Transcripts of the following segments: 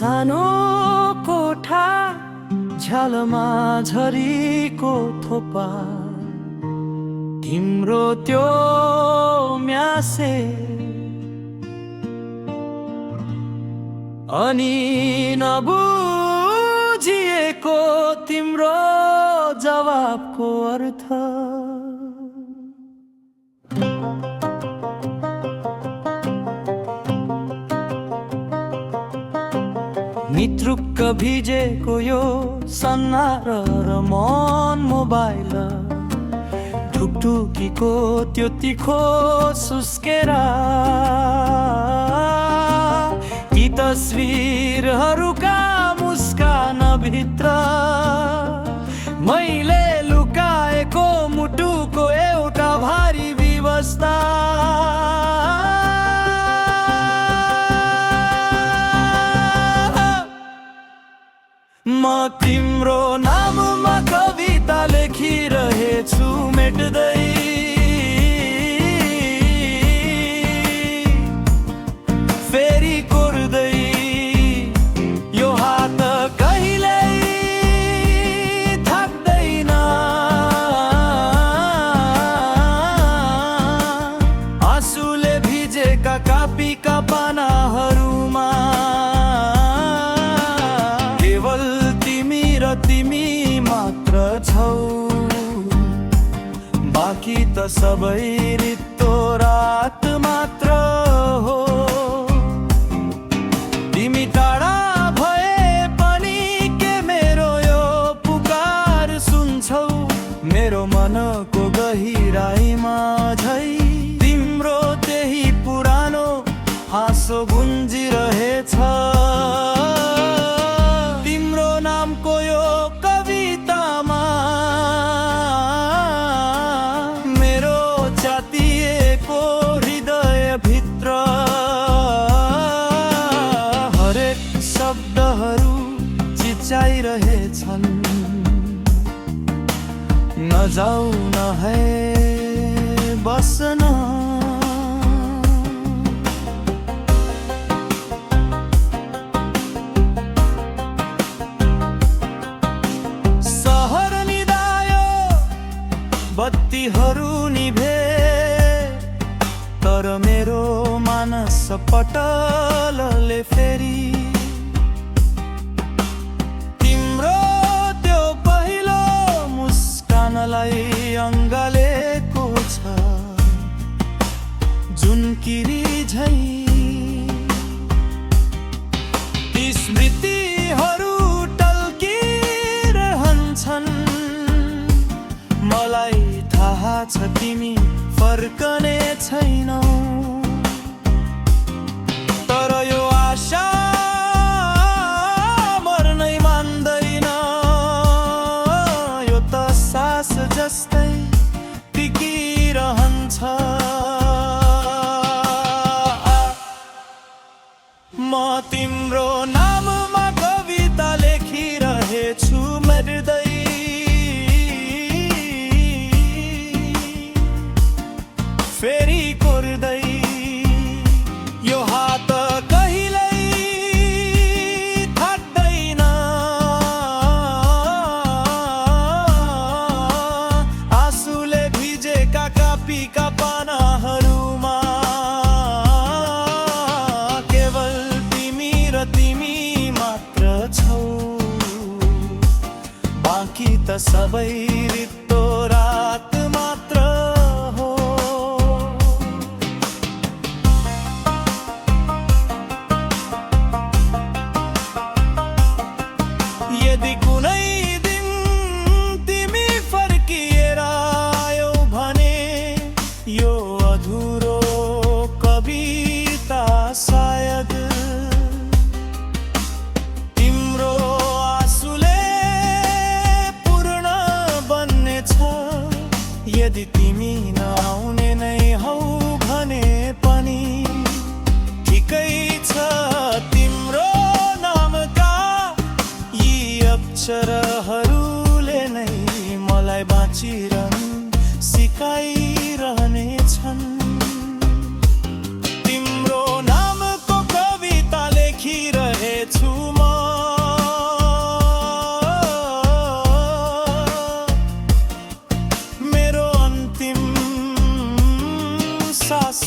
सानो कोठा झ्यालमा झरीको थोपा तिम्रो त्यो म्यासे अनि नबुझिएको तिम्रो जवाबको अर्थ नित्रुक्क भिजेको यो सन्नार र मन मोबाइल ढुकढुकीको त्यो तिखो सुस्केरा ती तस्विरहरूका मुस्कान भित्र मैले लुकाएको मुटुको एउटा भारी व्यवस्था म तिम्रो नाममा कविता लेखिरहेछु मेट्दै फेरि कोर्दै यो हात कहिल्यै थाक्दैन आँसुले भिजेका कापीका पानाहरूमा तिमी मात्र छौ बाँकी त सबै रित्तो रात मात्र हो तिमी टाढा भए पनि के मेरो यो पुकार सुन्छौ मेरो मनको गहिराईमा झै तिम्रो त्यही पुरानो हाँसो गुन्जिरहेछ शब्दहरू चिच्याइरहेछन् नजाऊ न है बस्न सहर निदायो बत्तीहरू निभे तर मेरो मानस पटलले फेरि अङ्गालेको छ जुन किरी झै ती स्मृतिहरू टल्किरहन्छन् मलाई थाहा छ तिमी फर्कने छैनौ तर यो आशा मर्नै मान्दैन यो त सास जस्तै टिकिरहन्छ म तिम्रो नाममा कविता लेखिरहेछु मर्दै फेरि कोर्दै यो हात कहिल्यै थाक्दैन आँसुले भिजेका कापीका पानाहरूमा केवल तिमी र तिमी मात्र छौ बाँकी त सबै रित्तो रात मात्र हो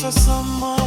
आकाशसम्म